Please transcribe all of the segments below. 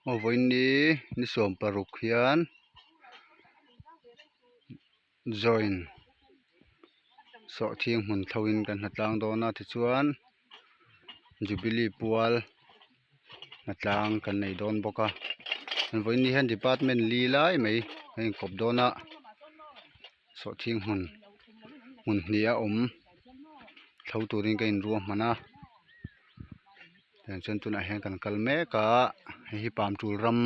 Aw vawiin ni ni 16 hian join sawhthing hmun tho in kan hnatlang dawn a tichuan jubilee pual hnatlang kan nei dawn bawk a vawiin ni hian department li lai mai a inkawp dawn a sawhthing hmun hmun hnih a awm tho turin ka inruahman a tiang chuan tunah hian kan kal mek a hei hi pamtul ram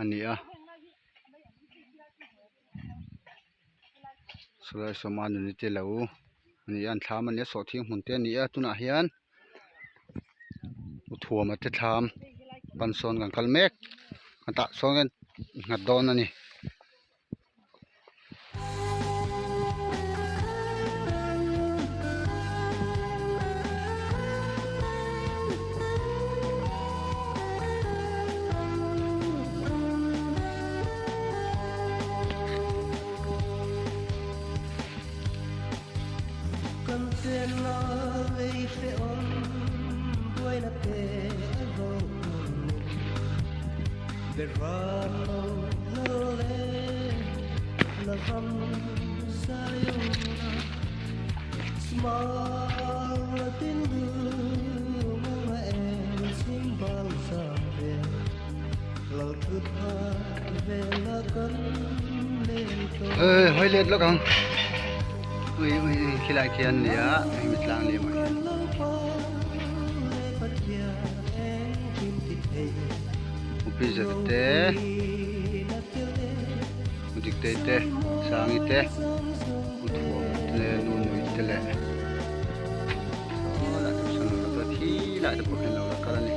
a ni a sawlai sawma nuni te lo a ni a an thlam a ni a sawhthing hmun te a ni a tunah hian Thuama te thlam pan sawn kan kal mek a tah sawn kan nghat dawn a ni. Hawi let lawk ang ui ui ui khilai khi an nia hei mi tlang lem ah hian upi zet te udiktei te sangi te uthuam te nunui te leh saw lai te sawn lo la thi lai te pawh hian lo la kal a ni.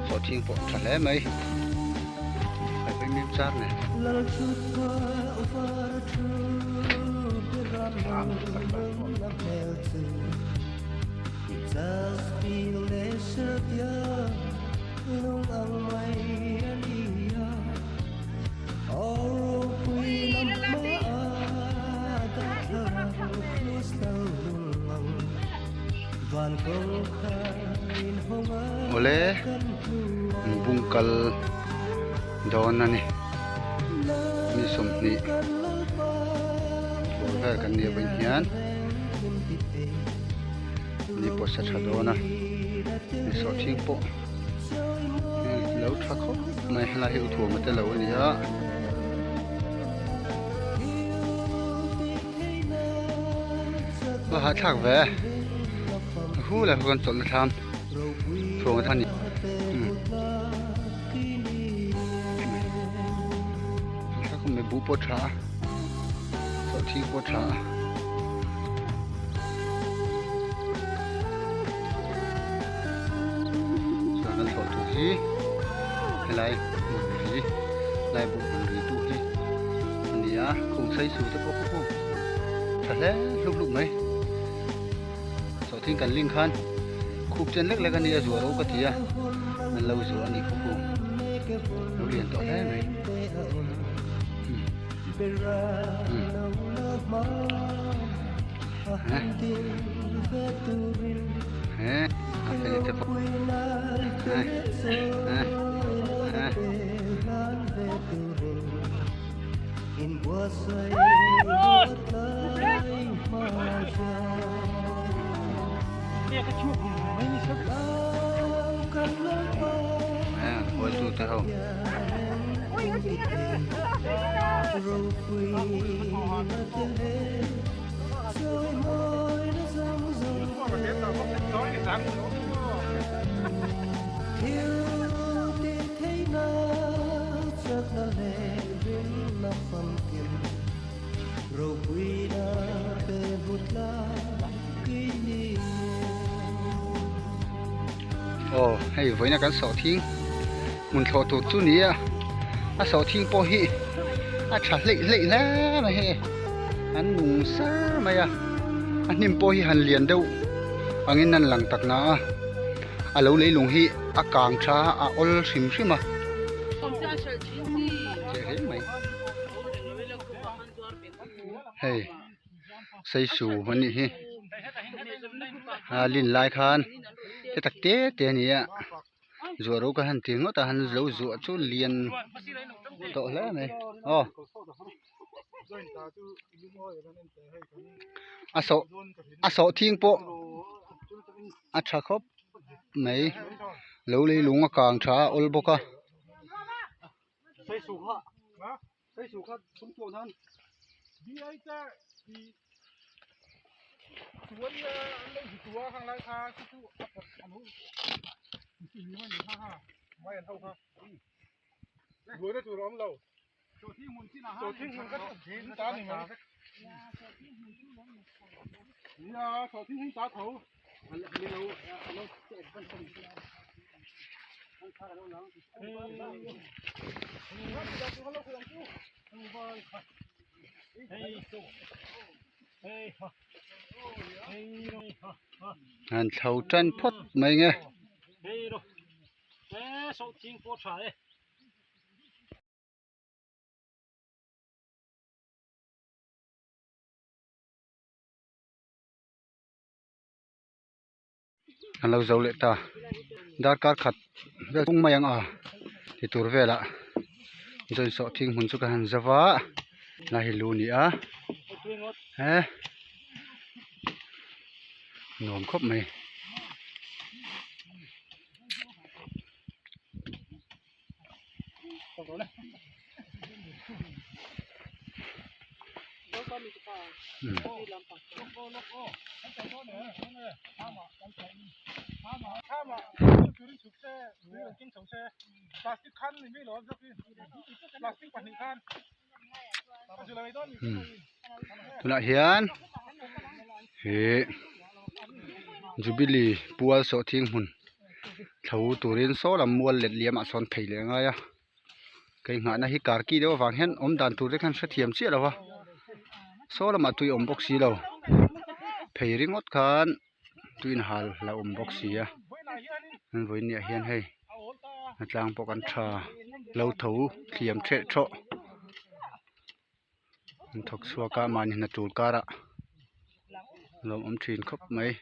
Sawhthing pawh tha hle mai a mim char nen. Awle an bung kal dawn a ni ni 20 bawr vel kan nih avang hian ni pawh sa tha dawn a ni sawhthing pawh lo tha khawp mai helai hi uthuam te lo a ni a. A hahthlak ve hu leh hu kan chawlh na thlam thuam a ni thlak mai buh pawh tha a sawhthing pawh tha a. Chuan kan thlawh tur hi helai hmun ri lai buh hmun ri tu hi a ni a khung sei su te pawh khu tha hle hluk hluk mai sawhthing kan ling khan khup chen lek lek a ni a zuah ro ka ti a an lo zuah a ni khu khu lo lian tawh hle mai Hawitu te ho. Aw hei vawiina kan sawhthing hmun thlawh tur chu ni a a sawhthing pawh hi a tha hleih hleih hle mai hei an nung sar mai a a hnim pawh hi han lian deuh angin an lang tak na a a lo leilung hi a kang tha a a awl hrim hrim a. Che hle mai. Hei seisu a nih hi a lin lai khan te tak te te a ni a zuah ro ka han ti ngawt a han lo zuah chu lian tawh hle mai aw a sawh a sawh thing pawh a tha khawp mai lo leilung a kang tha a awl bawk a. An thlo tan phawt mai nge. An lo zo leh ta darkar khat vel pung mai ang a ti tur velah joint sawh thing hmun chu ka han zau a lai hi lu a ni a he nuam khawp mai. Tunah hian ih jubilee pual sawhthing hmun thlo turin saw lam mual let liam ah sawn phei leh a ngai a kei nghahna hi kar ki deuh avang hian awm dan tur te khan hrethiam chiah lo va saw lamah tui a awm bawk si lo phei ringawt khan tui inhal la awm bawk si a an vawiin ni ah hian hei a tlang pawh kan tha lo tho thiam threh thawh an thawk chhuak a mahni hna tul karah lawmawm thin khawp mai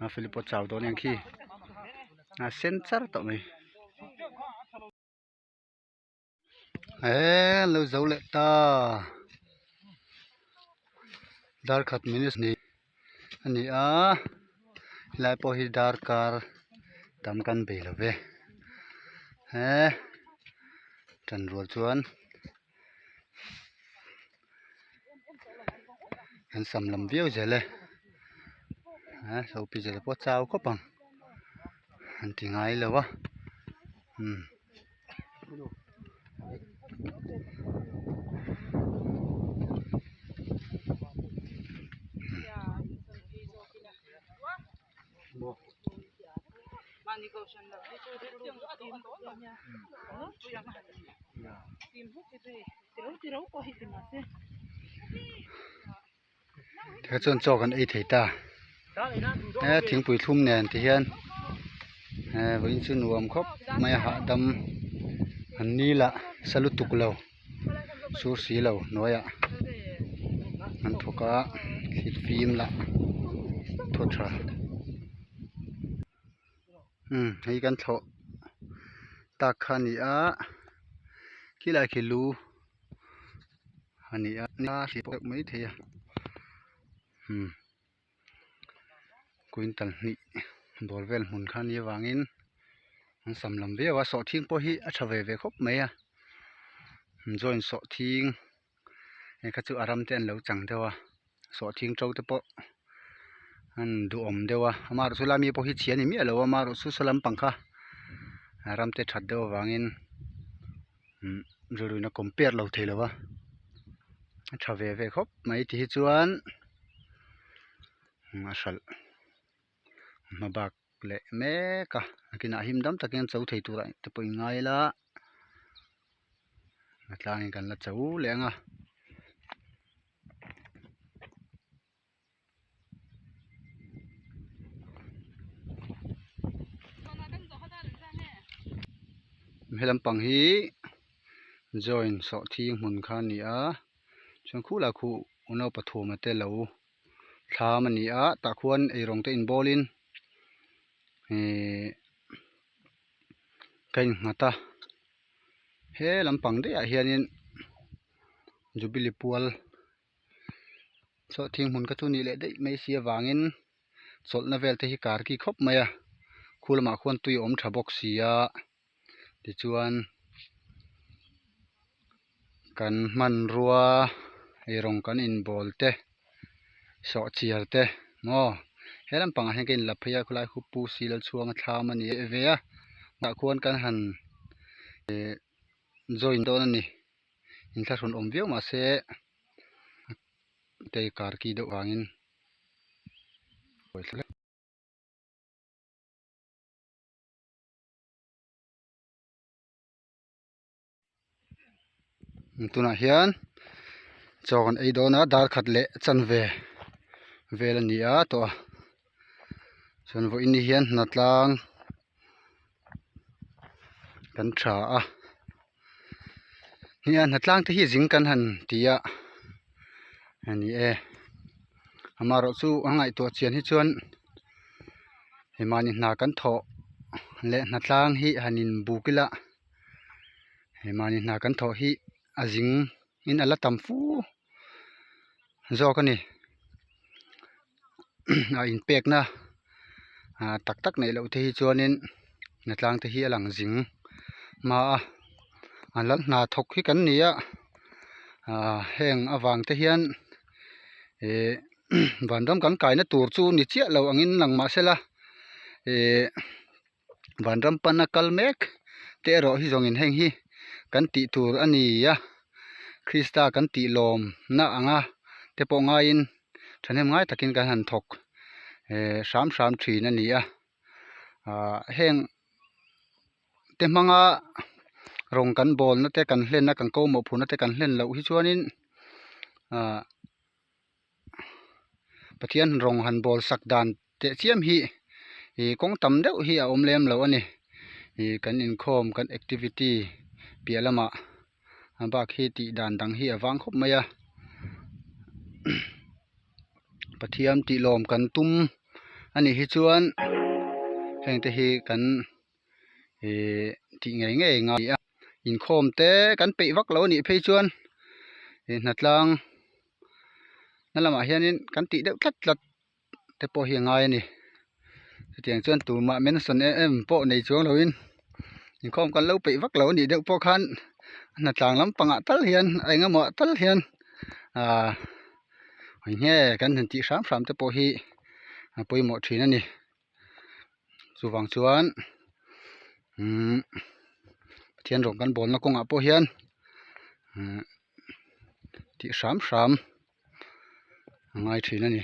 a Philip pawh chau dawn em khi a sen char tawh mai. Eee lo zo leh ta darkhat minutes ni a ni a helai pawh hi darkar tam kan bei lo ve he tan rual chuan an sam lam viau zel e a sopi zel pawh a chau khawp ang an ti ngai lo a umm. Tikha chuan chaw kan ei thei ta he thingpui thlum nen ti hian he vawiin chu nuam khawp mai a hahdam an ni lah sa lutuk lo sur si lo hnuaiah an thawk a thil fim lah thaw tha umm hei kan thlawh tak kha a ni a khilai khi lu. A ni a hri pawh mai thei a umm quintal hnih bawr vel hmun kha a nih avangin an sam lam viau a sawhthing pawh hi a tha ve ve khawp mai a joint sawhthing hei kha chu a ram te an lo chang deuh a sawhthing to te pawh an duhawm deuh a amaherawhchu chu lai mi pawh hi chhia a ni miah lo a amaherawhchu saw lampang kha a ram te that deuh avangin. Umm rilruin a compare lo thei lo a a tha ve ve khawp mai ti hi chuan a hralh hma bak leh mek a nakinah him dam takin an cho thei turah te pawh in ngai ila a tlangin kan la cho leh ang a. He lampang hi joint sawhthing hmun kha a ni a Chuan khu lah khu unau pathuma te lo thlam a ni a tah khuan eirawng te inbawlin ihh ka innghat a he lampang daih ah hianin jubilee pual sawhthing hmun kha chu nih leh daih mai si avangin chawlhna vel te hi kar ki khawp mai a khu lamah khuan tui a awm tha bawk si a tichuan kan hmanrua eirawng kan inbawl te sawhchiar te maw he lampangah hian ka inla phei a khawlai khu pu si lalchhuanga thlam a ni ve a tah khuan kan han ihh join dawn a ni inthlahrun awm viau mahse tei kar ki deuh vangin. Tunah hian chaw kan ei dawn a dar khat leh chanve vel a ni a tawh a chuan vawiin ni hian hnatlang kan tha a nia hnatlang te hi zing kan han ti a a ni e amaherawh chu a ngaihtuah chian hi chuan hei mahni hna kan thawh leh hnatlang hi han inbuk ila hei mahni hna kan thawh hi a zing in a la tam fu zawk a ni a inpekna ah tak tak neih loh te hi chuanin hnatlang te hi a lang zing hma a a lal hna thawk hi kan ni a ah heng avang te hian ih vanram kan kaina tur chu ni chiah lo angin lang mahsela ih vanram pana kal mek te erawh hi zawngin heng hi kan tih tur a ni a Krista kan tih lawm na anga te pawh ngaiin thahnem ngai takin kan han thawk eh hram hram thin a ni a ah heng te hmanga rawng kan bawl na te kan hlen a kan ko mawhphurh na te kan hlen loh hi chuanin ah Pathian rawng han bawl sak dan teh chiam hi ih kawng tam deuh hi a awm lem lo a ni ih kan inkhawm kan activity piah lamah a bak hi tih dan dang hi a vang khawp mai a Pathian tih lawm kan tum a nih hi chuan heng te hi kan ih tih ngei ngei ngai a inkhawm te kan peih vak lo a nih phei chuan ih hnatlang na lamah hianin kan tih deuh tlat tlat te pawh hi a ngai a ni chutiang chuan tumah mention em em pawh nei chuang loin inkhawm kan lo peih vak lo a nih deuh pawh khan hnatlang lampangah tal hian a eng emaw ah tal hian ahh eng nge kan han tih hram hram te pawh hi a pawimawh thin a ni chuvang chuan umm Pathian rawng kan bawlna kawngah pawh hian umm tih hram hram a ngai thin a ni.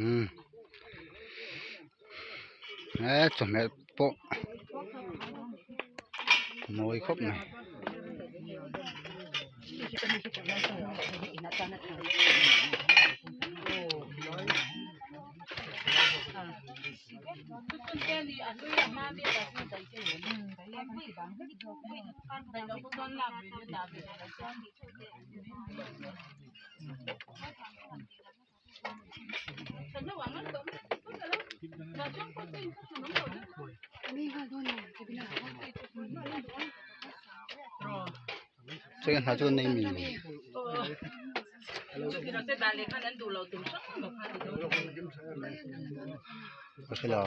Umm he chawhmeh pawh mawi khawp mai. Chuan hna chu nei mi ka hre lo.